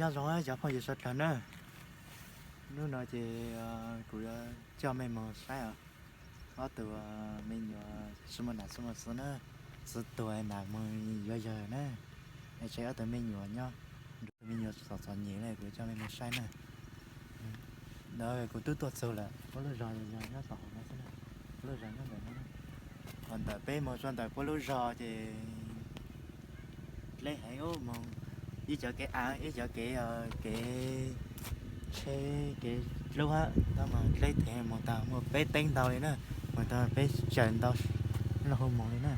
Nyob zoo cov phooj ywg sawv daws na, hnub no ces kuv yuav coj mej mus saib os, ob tug me nyuam tsis muaj nam tsis muaj txiv na, txiv tuag nam mus yuav yawg na, es tseg ob tug me nyuam nyob, me nyuam txom txom nyem na, kuv coj mej mus saib na. Ntawd kuv twb tuaj txug lawm, puab lub zos yog nyob tom hauv no xwb na, puab lub zos nyob ntawm no. Hos ntawm peb mus txog ntawm puab lub zos ces dleb heev ub, mus ib cov kev av ib cov kev, kev tsheb kev dlub hab, tab mas dleb tes mus tag muaj peb teev ntau li na, mus tag peb tsaws ntau loj hauv moos li na.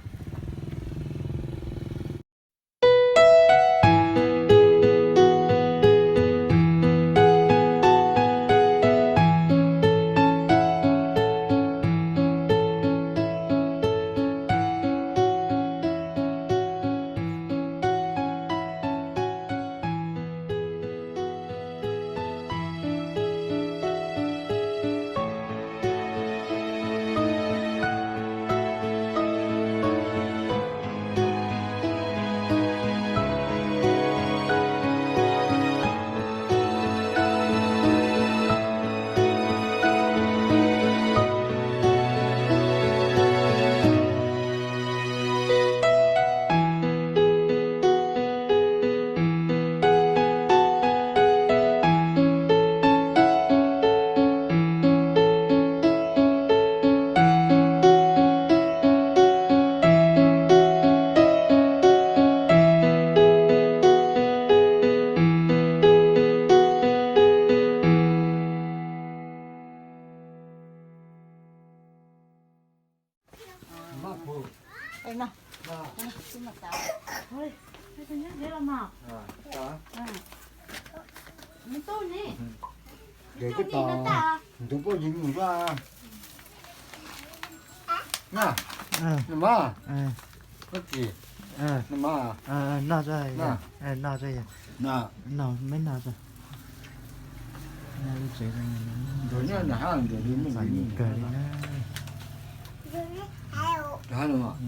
Noj, meb noj.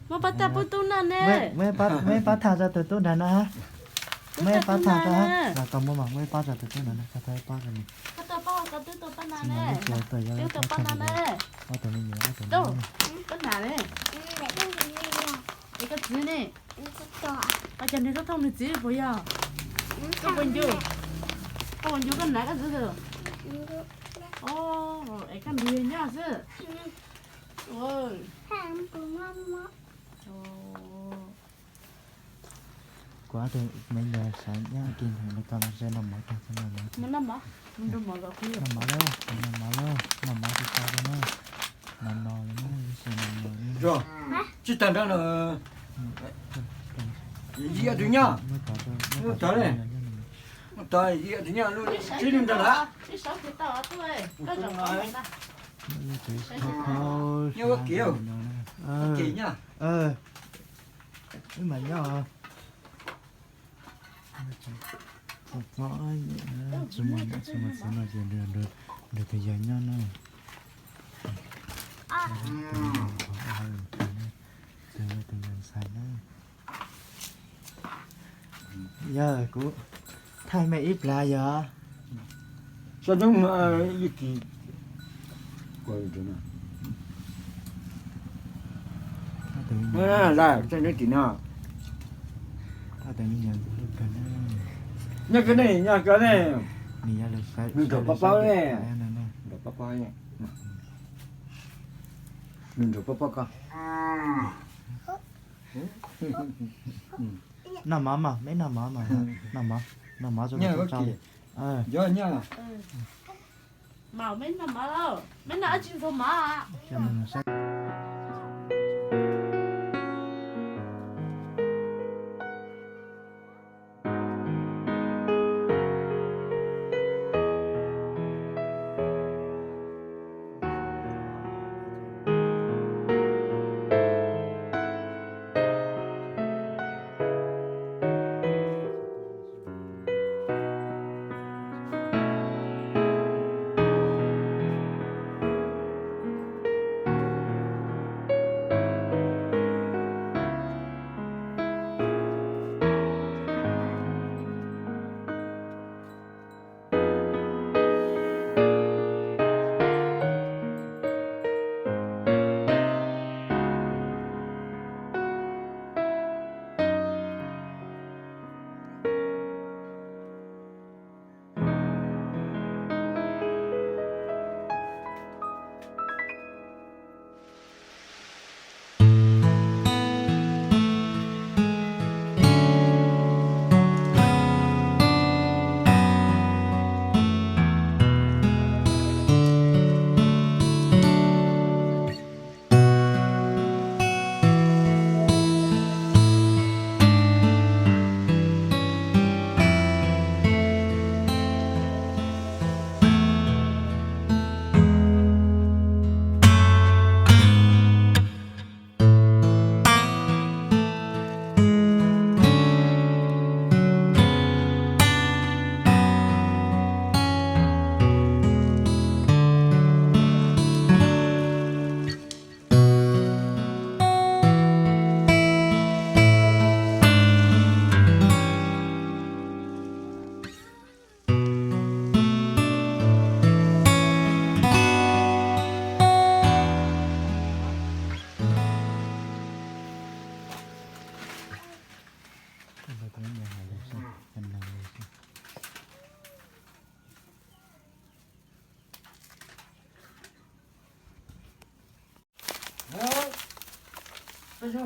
Muab pab tag pub tub noj ne. Muab pab tag rau tus tub nrag no. Muab pab tag rau, los koj muab mas, muab pab rau tus tub nrag no, koj pab rau nws. Twb tau pab no ne. Pab na ne. Es koj txiv ne? Koj cov nws thooj thooj nws txiv puas yog? Koj puas ncu? Koj puas ncu koj nam koj txiv? Es koj nrug nyob xwb. Kuv ob tug me nyuam xav nyob kis ntawd, koj los ze noj mov tag, noj mov, noj mov lawm, noj mov lawm, noj mov tsis tau li na, no no li na, ib xyoo no no. Tsis tag nrho no. Yim tus nyab, tod li, tod yim tus nyab lub tsis lub nrag lawm. Nyob ua kiv, ua kiv nyab. Wb mam nyob. Tsis muaj nam tsis muaj txiv no ces nrog tus yawg nyob na. Tus yawg ntxhais na. Yog kuv thaij mej ib plag yog. Lawm, txoj neb tim no. Nyob kawg ne, nyob kawg ne. Nws nrog pab paub ne. Nrog pab paub ne. Nws nrog pab paub ko. Noj mov mas, meb noj mov mas, noj mov, noj mov rau, noj mov. Maum, meb noj mov lauj, meb noj dab tsi ntxuag mov? Ib nyuag hais lus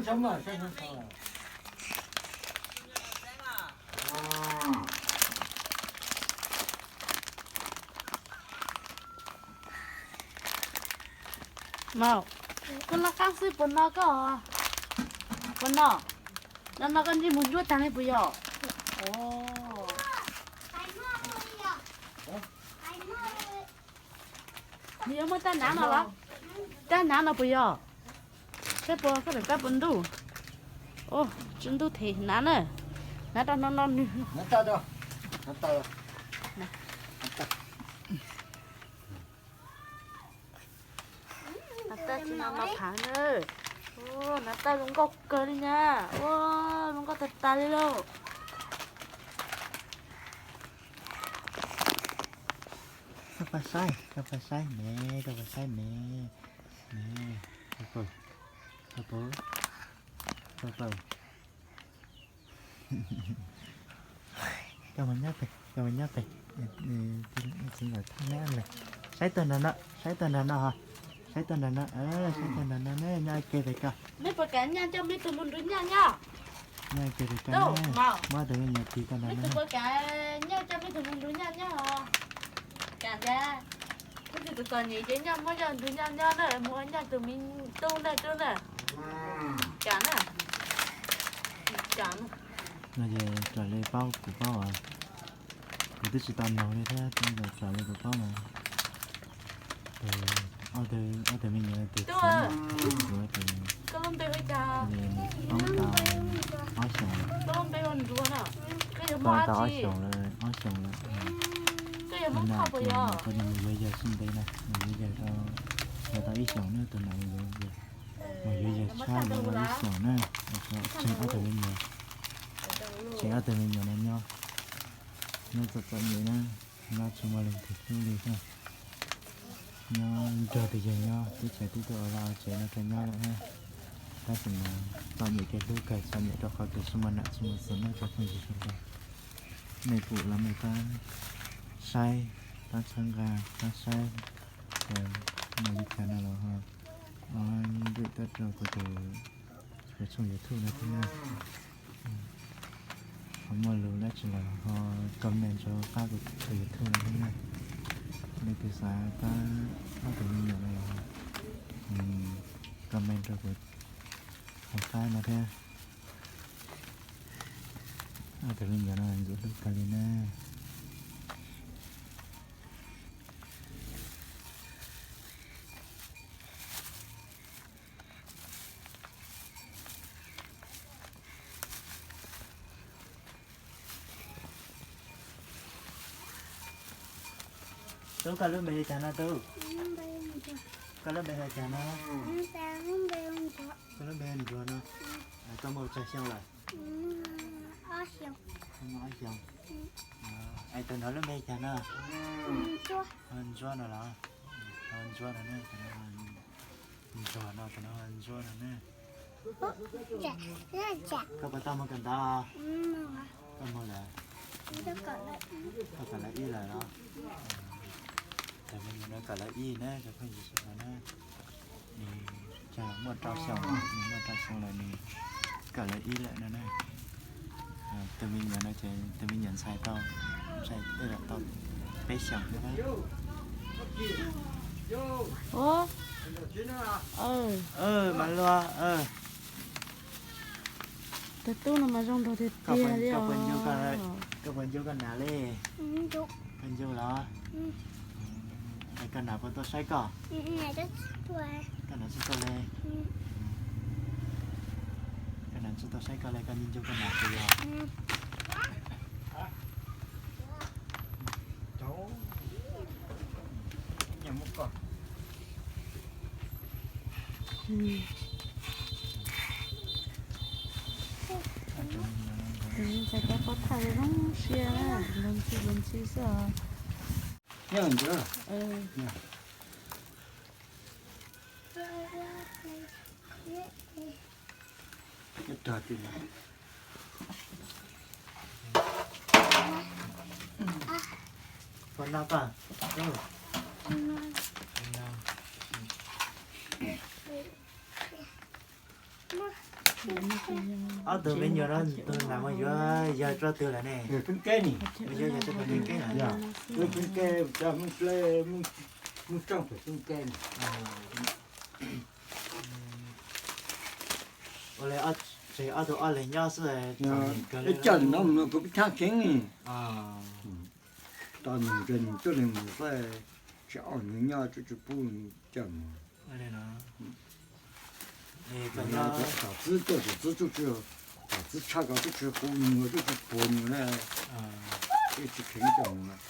xwb, hais lus xwb. Maum, koj laj qab xwb puas no koj? Puas no? No no koj ntsej muag ntsuab tag li puas yog? Nws yuav muaj rab hnav no los? Rab hnav no puas yog? Saib puas koj daim plab puas ntuj. Tsis ntuj them hnav na. Hnav rau no no nws. Hnav tag tsis no no phav na. Hnav tag zoo nkauj kawg li na. Ua, zoo nkauj tag tas li lauj. Koj pab saib, koj pab saib me, koj pab saib me, me, koj pab, koj pab, koj pab. Koj mus nyob pem, koj mus nyob pem, txiv ntxawm thaj neb lawm. Saib tag nrho no, saib tag nrho no ho, saib tag nrho no, saib tag nrho no ne, nyob ua ke pem koj. Neb puas kam nyaj coj meb tug mus nrug nyaj nyob? Nyob ua ke pem koj, muab tus me nyuam tis tag nrho no. Neb puas kam nyaj coj meb tug mus nrug nyaj nyob? Kam tiag. Kuv tsis tus txom nyem ces nyaj muab coj nrug nyaj nyob na, mus ua nyaj tus me tub na tub na. Kam na. Kam na. No ces raws li paub kuv paub as, kuv twb tsis tau noog li thiab, raws li kuv paub mas ob tug me nyuam tus txiv, tus txiv, tus txiv, poob tau ob xyoos lawm. Poob tau ob xyoos lawm, ob xyoos lawm. Tus nam tus txiv mus yuav yawg sib ntev na, mus yuav yawg tau, yuav tau ib xyoos na, tus nam mus yuav yawg, mus yuav yawg tshab yuav tau ib xyoos na. Tseg ob tug me nyuam, tseg ob tug me nyuam no nyob, nyob txom txom nyem na, nyob tsis muaj leej twg hlub li thiab. Nyob nrog tus yawg nyob, teb chaws twb tuaj ua vaj ua tsev no rau nyob lawm na. Tab sis mas txom nyem kev hlub kawg, txom nyem rau qhov kev tsis muaj nam tsis muaj txiv na cov phooj ywg sawv daws. Nej pum los nej pab saib, pab txhawb nqa, pab saib, muaj li cas no los ho npam tab rau kuv tus, kuv tshooj YouTube no thiab na. Ho muaj lus dab tsi los ho comment rau qab kuv tus YouTube no thiab na. Nej twg xav pab ob tug me nyuam no los comment rau kuv hauv qab no thiab. Ob tug me nyuam no ntxim hlub kawg li na. Tub, koj lub npe li cas no tub? Koj lub npe li cas no? Koj lub npe hu Ntsuag no. Koj muaj tsawg xyoo lawm? Muaj ob xyoos. Es tus no lub npe li cas no? Ntsuag no los? Ntsuag no ne, tus no Ntsuag no, tus no Ntsuag no ne. Koj puas tau mus kawm ntawv? Koj mus lawm? Koj kawm lawv ib lawm los? Tus me nyuam no kawm lawv ib na cov phooj ywg sawv daws na. Nws muaj rau xyoo, nws muaj rau xyoo lawm, nws kawm lawv ib lawm no na. Tus me nyuam no ces tus me nyuam ntxhais tau, ntxhais tej zaum tau peb xyoos thiab na. Mas luag, tus tub no mas zoo nraug tiag tiag li os. Koj puas ncu koj nas li? Koj ncu los? Es koj nas puas tuaj saib koj? Koj nas tsis tuaj li. Koj nas tsis tuaj saib koj li, koj ncu koj nas puas yog? Ntxhais tau pov thawj zoo siab, luag ntxhi luag ntxhi xwb os. Poj noj koj. Ob tug me nyuam no tus nam mus yuav yawg rau twg lawm ne? Yawg Txoov Keb ne. Mus yuav yawg rau tus Txoov Keb lawm. Yawg Txoov Keb cov Hmoob Dlawb, Hmoob Txooj tus Txoov Keb ne. Ua li tseg ob tug ob leeg nyob xwb. Ib co no mus kuv pib thaj kheev. Tos nws ces nws tuaj nws mus xwb, tsis ob nws nyob tsis pub coj mus. Tom txwv tuaj tom txwv tsuj tsuj, tom txwv tshaj ko tsuj tsuj qub nyuag tsuj tsuj puag nyuag na, tsis kheev coj mus.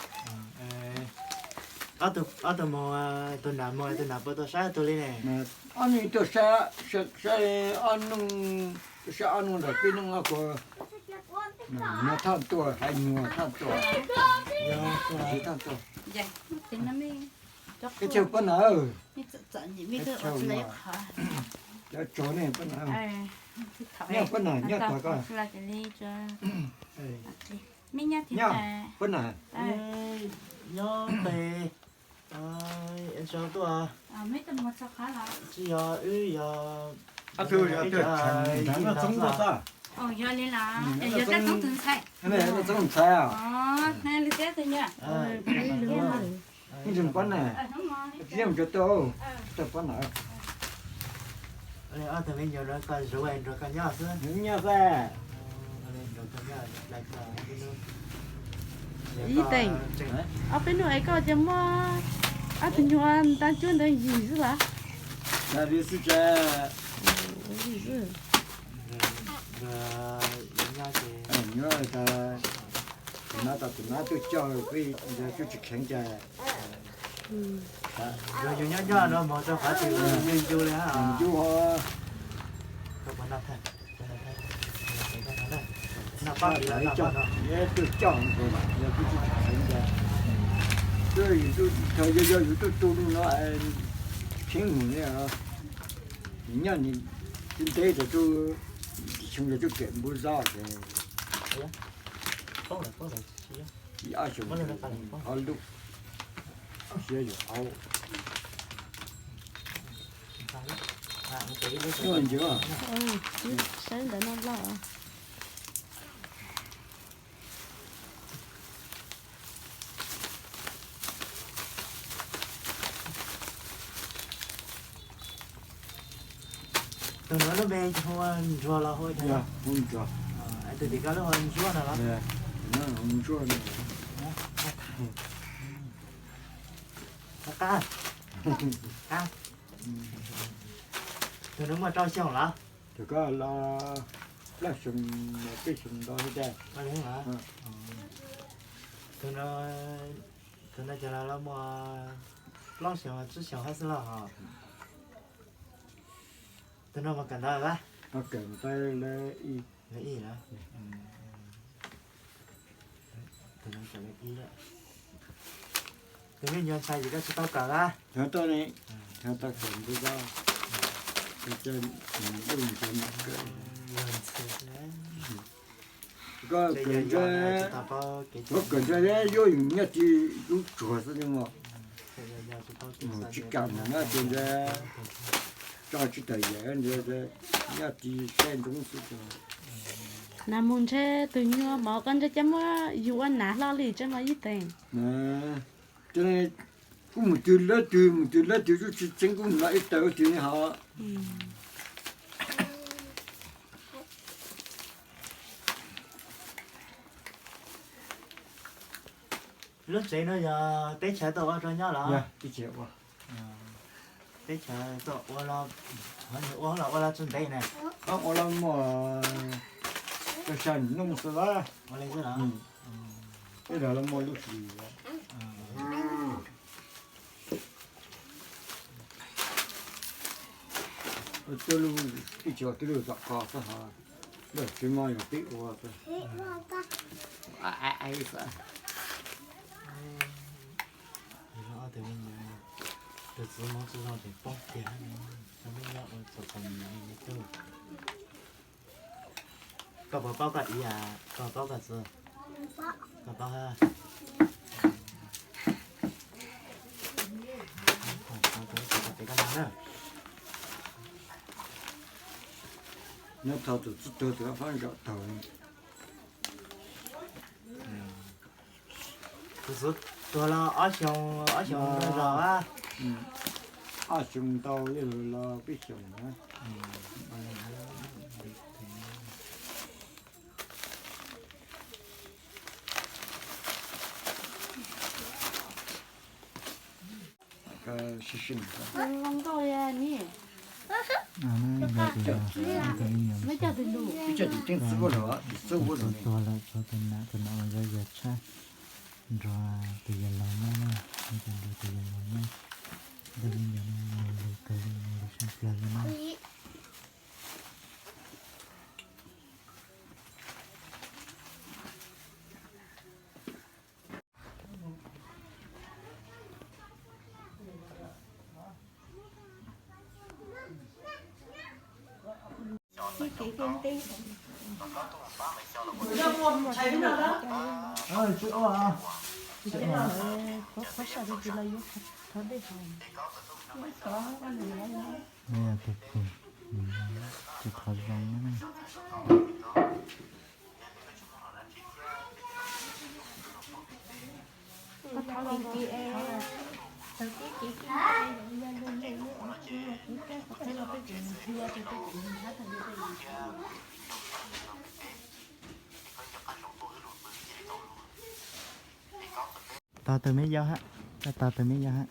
Ob tug mus, tus nam mus tus nam puas tuaj saib tug li ne? Ob nug tuaj saib, saib ob nug, tuaj saib ob nug ntawm peb nug ob ko, nyuag thaj tuaj hais nyuag thaj tuaj, thaj tuaj. Peb caug pab na, peb caug, cov tsov ne pab na, nyob pab na nyob tod ko, nyob pab na, nyob pem, tsis yog wb yog, ob tug yog txoov ntxhais, ntxhais os. Ib tug pab na, tsis yog mus tau, tau pab na. Ob tug me nyuam no koj zuv nrog koj nyob xwb, nyob xwb. Ib teem, ob peb hnub es koj ces muab ob tug nyuag nta cuab ntawd yig xwb los? Yig xwb. Tus nab, tus nab tuaj coj peb, tus tsis kheev cas. Nyob nyob no mus rau qhov twg yus yus li, yus tuaj coj, yog yus tuaj tu no, tsis kheev mus li. Nyob nws ntev tas tsuj, xyoo tas tsuj kem npua zoj ces ib ob xyoo, ob lub, siab yus aub. Ntsia, saib ntawd no loj. Tus no lub npe hu ua Ntsuag los hu ua cas? Hu Ntsuag. Tus tim ko lub hu ua Ntsuab no los? Ntsuab no. Qab, qab. Tus no muaj rau xyoo los? Tus ko los plaub xyoo, peb xyoo ntau thiab tiag. Tus no, tus no ces los muaj plaub xyoo tsib xyoo hab xwb los hos. Tus no mas kawm ntawv lawm? Kawm ntawv lawv ib, lawv ib lawm. Tus no kawm lawv ib lawm. Tus me nyuam ntxhais ces koj tsis tau kawm lawm? Tau, tau kawm ntawv, koj kawm ntawv, koj kawm ntawv yuav yus nyob tib lub tsuag xwb mog. Tsis kam mus nyob tsis tau, tsis tau yam nyob tib saib ntsoov xwb. Nas mus ntshe tus nyuag mov koj ntshe coj muab yug ua nas hlo li tseeb mas ib teem. Kuv mus twg lawv twg, mus twg lawv twg, tsis tseeb kuv mus no ib tawm twg ne hos. Lub tsev no yog teb chaws tuaj ua rau nyob los? Teb chaws tuaj ua los, ua los ua los tsis ntev ne. Ua los muaj rau xya hnub xwb los. Ua li xwb los? Peb los muaj lub hlis. Twb lub, ib txhia twb lub tom ko xwb hos, lub tsev no yog peb ua xwb. Tus txiv hmov tsis zoo ces poob tiag, txom txom nyem li tub. Koj puas paub koj txiv? Koj paub koj txiv? Tau ha. Tau, tau, tau, tau, tau, tau na. Nyob thaum tus txij tug tus fab nrov taug. Tus xub tuag los ob xyoos, ob xyoos zos a. Ob xyoos ntau li los peb xyoos na. Tus tuag lawm, tus nam, tus nam uas yog yawg tshaj nrog tus yawg laus nyob na, tus yawg laus nyob, nrog li ntawd no, mus lus kawg li, mus lus sab plawg li na. Tus pug, tus qhov zoo na. Tos tus me yau hab, tos tus me yau hab.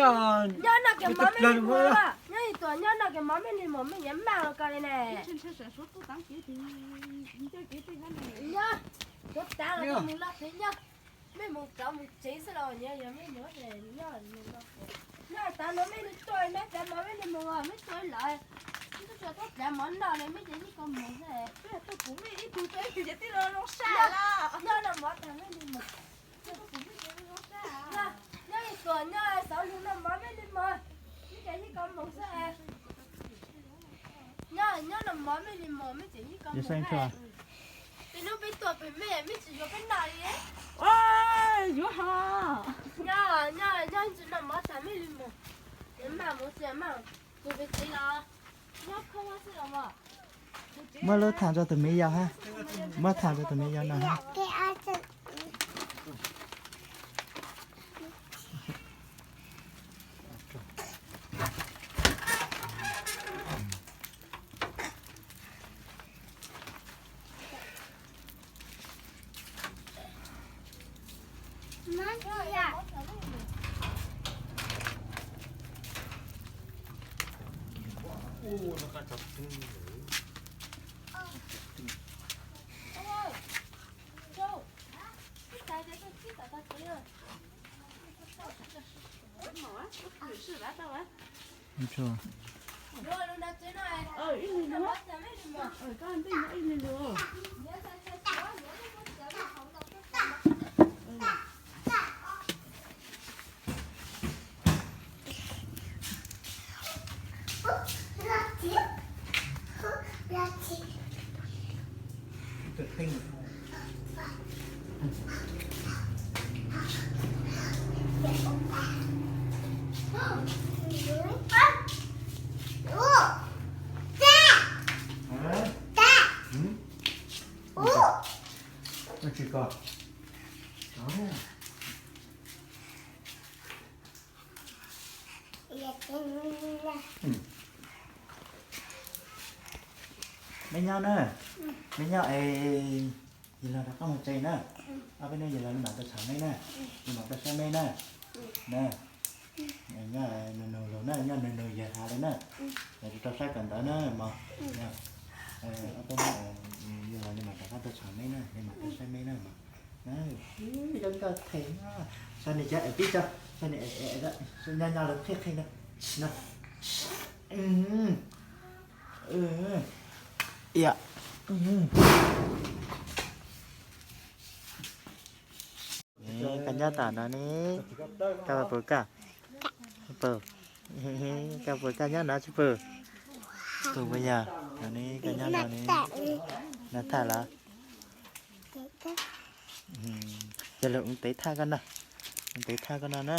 Nyob no ces mov me li mov, nyob ib tuam nyob no ces mov me li mov me nyuam maj los ko li ne. Nyob, kuv tas los mus loj tsev nyob. Mej mus cov mus tsev xwb los nyob yog mej nyuam nyob. Nyob tas no mej li tuaj mej plav mov mej li mus, mej tuaj ib lawm. Mej tuaj tsuas tuaj plav mov noj li mej ces yeej kho mus xwb. Tuaj kuv mej ib tug tuaj ib tug ces tij laug zoo sab lawm. Nyob no mov tas mej li mus. Nyob ib tuam nyob xauv lug no mov mej li mus, mej ces yeej kho mus xwb. Nyob, nyob no mov mej li mus, mej ces yeej kho mus. Tej hnub peb tuaj pem mej, mej tsis yuav peb noj li. Yuav hos. Nyob, nyob, nyob tsis noj mov tas mej li mus. Maj mus tsis maj, tus pem tsev los nyob khoob xwb los mas. Muab lub tham rau tus me yau hab, muab tham rau tus me yau no hab. Mej nyob na, mej nyob es yawg laus rov qab mus tsev na. Ob peb hnub yawg laus li mam tuaj tsham mej na, li mam tuaj saib mej na. Na, nyob nug nug lus na, nyob nug nug yawg has li na. Yog tsis tau saib kawm ntawv na mog. Ob peb hnub yawg laus li mam rov qab tuaj tsham mej na, li mam tuaj saib mej na mog. Zoo nkauj theem, sau ni cov es pib tso, sau ni nyob nyob lawv qhib qhib na. Koj nyob tom no ne, koj puas koj? Puas, koj puas koj nyob no tsis puas? Puas puas yog? No ne, koj nyob no ne, no thaj los? Yog lawm ua tev thaj koj no, ua tev thaj koj no na.